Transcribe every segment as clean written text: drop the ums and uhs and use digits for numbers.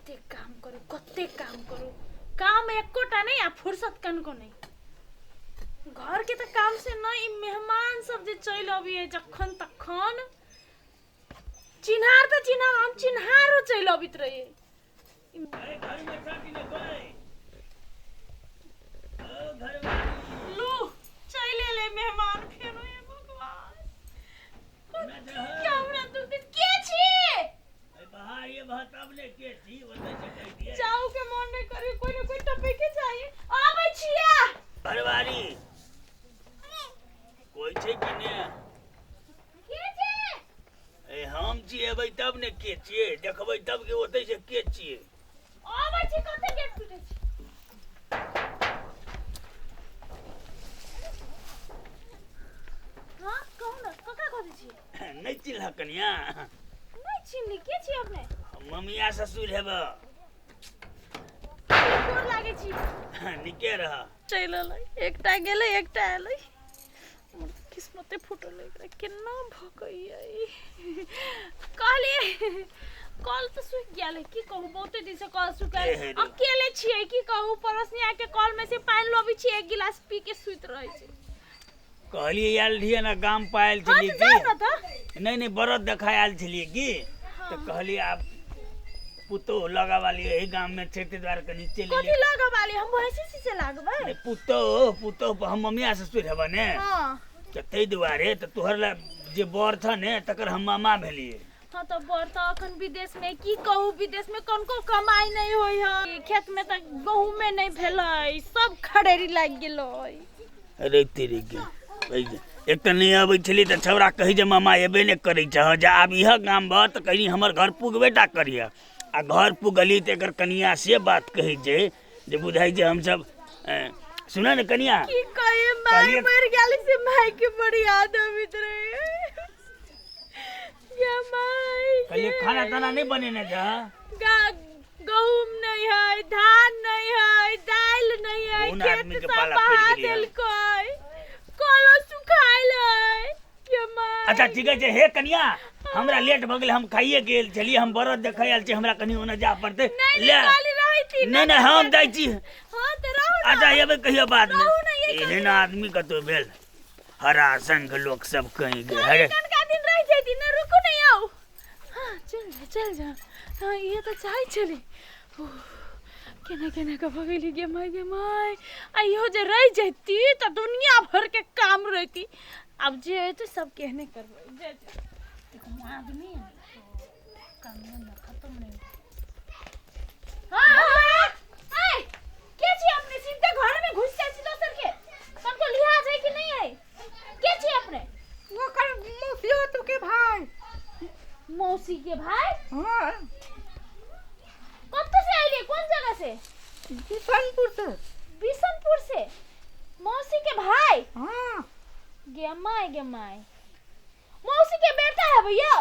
कते काम करू, कते काम करू, काम एकोटा नहि आ फुर्सत कनको नहि। घर के तऽ काम से नहि, ई मेहमान सब जे चलि अबियै जखन तखन, चिन्हार तऽ चिन्हार, हम चिन्हारो चलि अबैत रहियै। लू चलि एलै मेहमान फेरो। हे भगवान, हमरा दुख के छी जाऊ के मन नहीं करे, कोई ना कोई टपे के चाहिए। आबै छिया घरवारी, कोई छै कि ने? के छै? ए, हम छी। एबै तब ने के छियै, देखबै तब के ओतै से के छियै। आबै छी, कते गेट टूटे छी? हाँ, कहू ना, ककरा खोजै छी? नहि चिन्ह कनिया? नहि चिन्हली। के छी अपने? ममिया ससुर हेब। गोर लागै छी। निके रह। चलि एलै, एकटा गेलै, एकटा एलै। हमर तऽ किस्मते फूटल अइ, एकरा केना भगैयै? कहलियै कल तऽ सूखि गेल है। की कहू, बहुते दिन से कल सुखायल। एहे रे। अकेले छियै, की कहू, पड़ोसनिया के कल में से पानि लबै छियै, एक गिलास पी के सुति रहै छी। कहलियै आयल रहियै ने गाम पर आयल हाँ छलियै। तऽ जाउ की ने तऽ। नहि नहि, बरद देखा आयल छलियै की, तऽ कहलियै आब पुतोहु लगा वाली एहि गाम में छै, ताहि दुआरे कनि चलि कथी एलियै। लागऽ वाली? हम भैंसी से लागबै? नहि, पुतोहु, पुतोहु, हम ममिया ससुर हेबऽ ने। हाँ। तऽ ताहि दुआरे तऽ तोहर लए जे बर छ ने, तकर हम मामा भेलियै। हाँ तऽ बर तऽ अखन विदेश में, की कहू, विदेश में कनको कमाई नहीं होई है। खेत में तऽ गहूमे नहीं भेलै, सब खड़ेरी लागि गेलै। अरे तेरी के, एक तऽ नहि अबै छलियै तऽ छौड़ा कहै जे मामा एबे नहि करै छह, जे आब इह गाम भऽ तऽ कहीं हमर घर पुगबे टा करिह। आ घर पुगली तऽ एकर कनिया से बात कहै छै जे बुझाइ छै हमसब। सुनऽ ने कनिया। की कहे, माय मर गेल से माय के बड़ी याद आबैत रहे। या माय। कहलियै खाना ताना नहि बनेने छह? गहूम नहीं है, धान नहीं है, दाल नहीं है। कोन खेत आदमी के सब पाला पड़ि बहा गेलै हन? देलकै, कलो सुखायल है। के माय। अच्छा ठीक छै। हे कनिया, हमरा लेट भऽ गेल, हम खाइए गेल छलियै, हम बरद देखै आयल छी, हमरा कनि ओने जाय पड़तै। नहीं। ले। नहीं, काली रही थी। नहि नहि, हम जाइ छी। हाँ तऽ रहू ना। अच्छा, एबै कहियो बादमे। रहू ना, ये एहन आदमी कतौ भेल? हरा संघ लोक सब कहीं गेल। काली अरे कनका दिन रह जैती ना, रुकू नहीं, आओ। हाँ, चल जा, चल जा। हाँ, ये तऽ चाहै छली। उफ, केना केना कऽ भगेली। गे माय, गे माय, आ इहो जे रहि जैती तऽ दुनिया भर के काम रहती। आब जे हेतै सब केहने करबै। जे जे देखो आदमी काम धंधा खत्म नहीं। हाँ हाँ हाँ, आय के छी अपने? सीधे घर में घुस जाइ छी दोसर के, तनको लिहाज है कि नहीं है? के छी अपने? ओकर मौसियत के भाई। मौसी के भाई? हाँ। कब से आइले, कौन जगह से? किशनपुर से। बिशनपुर से मौसी के भाई? हाँ। गे my, गे माय, मौसी के बेटा है भैया?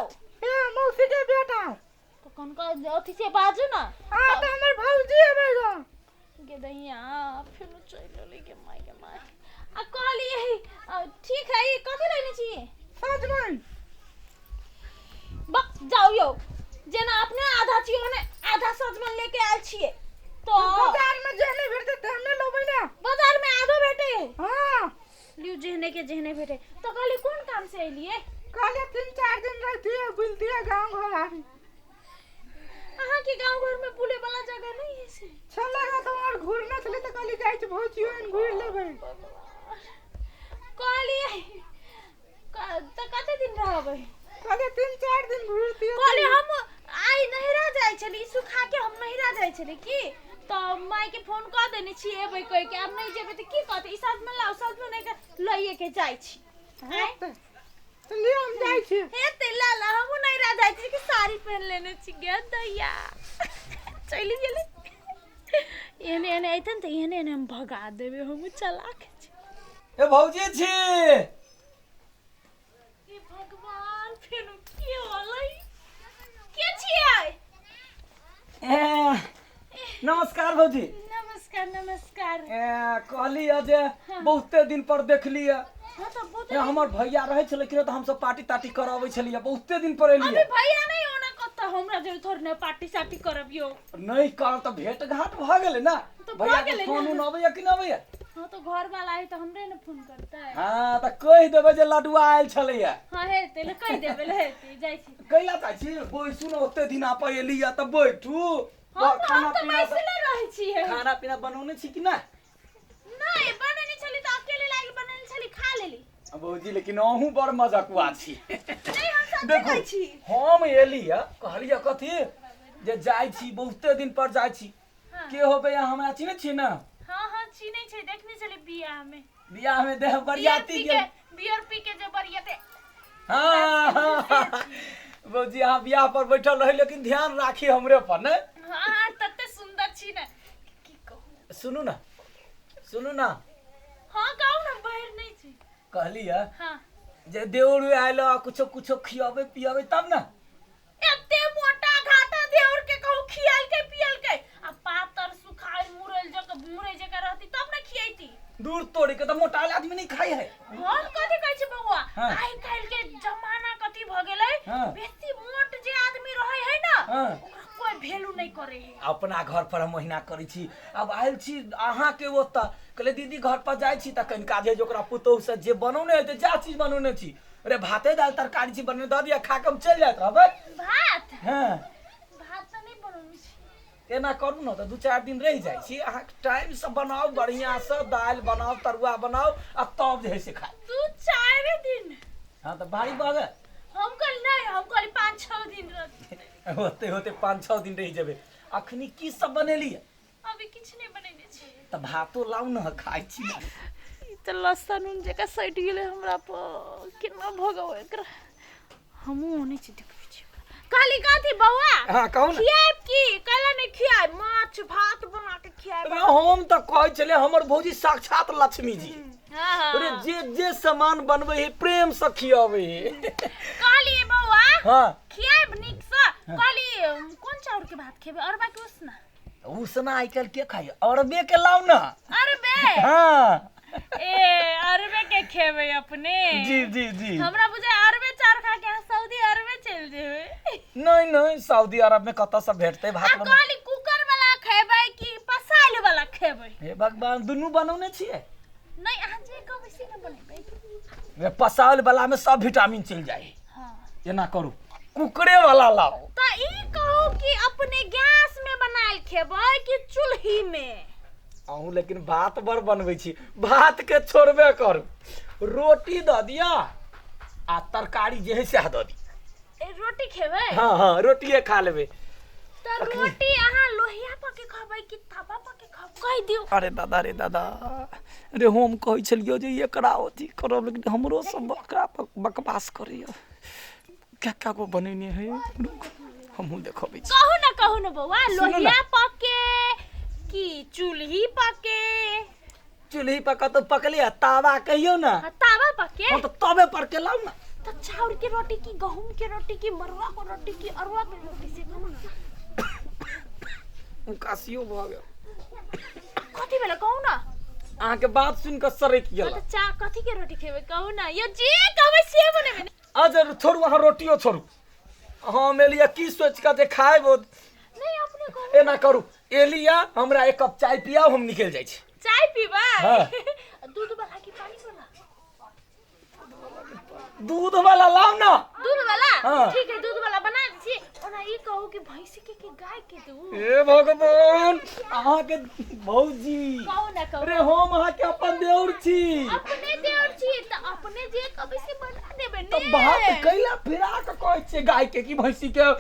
हे, मौसी के बेटा। तो कौन का अथी से बाजू ना। हाँ, तो हमर भौजी अबै गो। गे दैया, फिर चलि गेलै। गे माय, गे माय। आ कहलियै ठीक है, ई कथी लेने छी? सजमनि। बक जाउ यौ, जेना अपने आधा छियै ओने आधा सजमनि लेके आयल छियै तो। बाजार में जेहने भेटतै तेहने लेबै ने। बाजार में आधो भेटे है? हाँ। लियौ, जेहने के जेहने भेटे। तो कहली कोन काम से एलियै? कहलियै 3-4 दिन रहतियै, बुलतियै गाँव घर आबी। अहाँ के गांव घर में बुले वाला जगह नहीं है से? छलै तऽ और घुरने छलै, तऽ कहली जाइ छी भौजियो एहन घुरि लेबै। कहलियै तऽ कते दिन रहबै? कहलियै 3-4 दिन घुरतियै। कहलियै हम आइ नहिरा जाइ छली, सुखा के हम नहिरा जाइ छली की, तऽ माय के फोन कऽ देने छी एबै कहि के। आब नहि जेबै तऽ की कहतै? ई सजमनि लाउ, सजमनि नहि लइए के जाइ छी। आँय? तऽ लिअ, हम जाइ छी। हेतै, ला ला। हमहूँ नहिरा जाइ छी कि साड़ी पहिन लेने छी। गे दैया, चलि गेलै। एहने एहने अयतै ने तऽ एहने एहने हम भगा देबै। हमहूँ चलाक छी। ए भौजी छी। हे भगवान, फेर की होलै? के छियै? ए, नमस्कार भौजी। नमस्कार, नमस्कार। ए, कहली है जे बहुते दिन पर देखली है। हाँ तऽ बहुत। ए, हमर भैया रहै छलै कि तऽ हमसब पार्टी तार्टी कराबै छलियै, बहुते दिन पर अभी एलियै। भैया नहीं होना कतौ। तऽ हमरा जे थोड़े ने पार्टी सार्टी करब यौ। नहि करब तऽ भेंट घाट भऽ गेलै ने। तऽ भऽ भैया के गेलै फोन ने। उन अबैया कि नहि अबैया? हाँ तो घर वाला है तऽ हमरे ने फोन करतै। हाँ तऽ कहि देबै जे लडुआ आयल छलैया। हाँ हेतै ले कहि देबै ले हेतै जाइ छी। कैला जाइ छी? बैसू ने, ओते दिन आप एली या तऽ बैठू। हम खाना हम तऽ पीना तऽ- बैसले रहै छियै। खाना पीना बनौने छी कि नहि? नहि बनेने छली तऽ अकेले लागि बनेने छली, खा लेली। भौजी लेकिन अहूँ बड़ मजकुआ छी। नहि हम सच्चे देखू कहै छी। हम एली है कहलियै कथी जे जाइ छी बहुते दिन पर जाइ छी। हाँ। के होबे अहाँ हमरा चिन्है छी ने? हाँ हाँ चिन्है छै, देखने छली बियाह में। बियाह में देह बियर बरियाती पी गेल। के, बियर पी के जे बरियाते। हाँ हाँ, भौजी अहाँ बियाह पर बैठल रही लेकिन ध्यान राखी हमरे पर ने। हाँ हाँ तते सुंदर छी ने की कहू। सुनू ना, सुनू ना। हाँ कहू ना, बहिर नहीं छी। कहली है हाँ जे देउर आयल कुछो कुछो खियाबे पियाबे तब ना। एते मोटा घाटा देउर के कहू खियाल के पियल के आ पातर सुखाल मुरल जक मुरै जका रहती तब ना खियाती। दूर तोड़े के तऽ मोटाल आदमी नहीं खाई है। हम कथी कहै छी बौआ, हाँ। आइ काल्हि के जमाना कथी भ गेलै, हाँ। बेसी मोट जे आदमी रहै है ना हाँ। ओकरा कोई वैल्यू नहीं करे है। अपना घर पर हम ओहिना करै छी। अब आयल छी अहाँके ओतऽ, कहले दीदी घर पर जाइ छी तऽ कनिका जे ओकरा पुतोहु से जे बनौने हेतै जा चीज बनौने छी, अरे भाते दालि तरकारी छी बनौने दऽ दिअ, खा कऽ हम चलि जाइत रहबै। भात? हाँ भात तऽ नहि बनौने छी। एना करू ने तऽ 2-4 दिन रहि जाइ छी, अहाँ टाइमसँ बनाउ, बढ़िआँसँ दालि बनाउ, तरुआ बनाउ आ तब जे है से खाइ। 2-4 दिन? हाँ तऽ भारी भऽ गेल। हम कहली नहीं, हम कहली 5-6 दिन रह। होते होते 5-6 दिन रहि जेबै। अखनी की सब बनेलियै? अभी किछु नहि बनेने छी। तऽ भातो लाउ ने, खाइ छी। ई तऽ लहसुन उन जकाँ सटि गेलै हमरा पर, केना भगाउ एकरा? हमहूँ ओने छी देखबै छी। कहली कथी बौआ? हाँ कहू ने। खियाब की? कहला नहि खियाब, माछ भात बना के खियाब। हम तऽ कहै छलियै हमर भौजी साक्षात लक्ष्मी जी। हाँ अरे जे जे सामान बनबै है प्रेम से खियाबै है। कहली बौआ हाँ खियाब नीक से। कहली कोन चाउर के भात खेबै? अरबा के उसना? उसना आइ काल्हि के खाइ, अरबे के लाउ ना। अरबे? हाँ ए अरबे के खेबै अपने? जी जी जी। हमरा बुझाय अरबे चाउर खा के अहाँ सऊदी अरबे चलि जेबै। नहीं नहीं, सऊदी अरब में कतऽ से भेटतै आ भात बना। कहली कुकर वाला खेबै कि पसाइल वाला खेबै? हे भगवान, दुनू बनौने छियै? नहीं अहाँ जे कहबै से ने बनेबै। रे पसाओल वाला में सब विटामिन चलि जाइ। हाँ एना करू कुकरे वाला लाउ। तऽ ई कहू कि अपने गैस में बनायल खेबै कि चूल्ही में? अहूँ लेकिन भात बड़ बनबै छी, भात के छोड़बे करू, रोटी दऽ दिअ आ तरकारी जे है सएह दऽ दिअ। ए, रोटी खेबै? हाँ हाँ रोटिए खा लेबै। तऽ रोटी अहाँ लोहिया पर के खेबै कि तवा पर के खेबै? कहि दियौ। अरे दादा रे दादा रे, हम कहै छलियौ जे एकरा अथी करब लेकिन हमरो सब बकरा बकवास करैया। क्या क्या को बनेने है, रुक हमहूँ देखबै छी। कहू ना, कहू ना बौआ, सुनू ना। लोहिया पके कि चूल्ही पके? चूल्ही पर कतौ पकले आ तावा कहियौ ना। हाँ, तावा पके। हम तऽ तवे पर के लाउ ना। तऽ चाउर के रोटी की गहूम के रोटी की मरुआ के रोटी की अरुआ के रोटी से कहू ना। उकासियो भऽ गेल। कथी भेलै कहू ना? अहाँके बात सुनि कऽ सरकि गेल। तऽ चा कथी के रोटी खेबै कहू ना? यो जे कहबै से बनेबै ने। अच्छा छोड़ू, अहाँ रोटियो छोड़ू, हम एलियै की सोचि कऽ जे खायब। नहीं अपने कहू। एना करू, एलियै हमरा 1 कप चाय पियाउ, हम निकलि जाइ छी। चाय पीबै? हाँ। दूध वाला कि पानी वाला? दूध वाला लाउ ना। दूध वाला? हाँ। ठीक है दूध वाला बना दै छी। ओना ई कहू कि भैंसी के कि गाय के दूध? हे भगवान, अहाँके भौजी। कहू ना कहू। अरे हम अहाँके अपन देउर छी। अपने देउर छी तऽ अपने जे कहबै से बना देबै ने। तऽ भात कैला फिरा कऽ कहै छियै गाय के कि भैंसी के,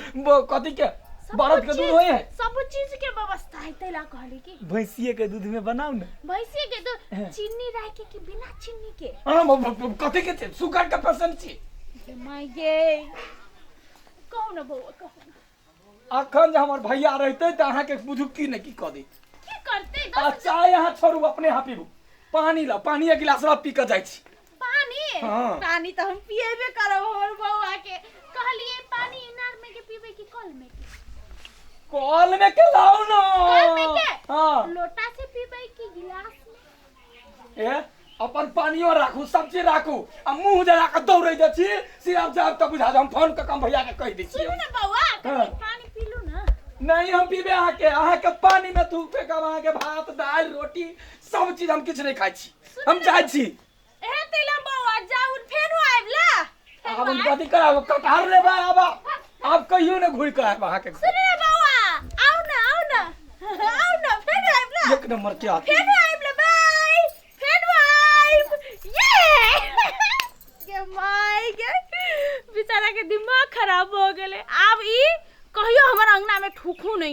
कथी के, बरद के दूध होइ है? सब चीज के व्यवस्था है तैला कहली कि भैंसिए के दूध में बनाउ ने। भैंसिए के दूध चीनी राखि के कि बिना चीनी के? हाँ, कथी के छै? शुगर के पेशेंट छी। My गे कहू ना बौआ, कहू ना। अखन जे हमर भैया रहितै तऽ अहाँके बुझू की ने की कऽ दैत। की करतै? आ चाय अहाँ छोड़ू, अपने अहाँ पीबू। पानी लाउ, पानी एक गिलास लाउ, पी कऽ जाइ छी। पानी? हाँ। पानी तऽ हम पिएबे करब हमर बौआ के। कहलिए पानी इनार में के पीबै कि कल में के? कल में के लाउ ना। कल में के? हाँ। लोटा से पीबै कि गिलास में? ए अपन पानियो राखू, सब चीज राखू, आ मुंह जरा के दौड़ै जे छी से आब जायब तऽ बुझा हम फोन कऽ कऽ भैया के कहि दै छियै। सुनू ने बौआ, कनि हाँ। पानी पीलू ना। नहीं, हम पीबे अहाँके, अहाँके पानी में थूक फेकब, अहाँके भात दालि रोटी सब चीज हम किछु नहि खाइ छी, हम जाइ छी। हे तिला बौआ, जाउ फेरो आबि ला। आब हम कथी कराब, कटहर लेबै आब, आब कहियो नहि घुरि कऽ आयब अहाँके। सुनू ने बौआ, आउ ना, आउ ना, आउ ना, फेरो आबि ला। एक नंबर के आदमी। फेरो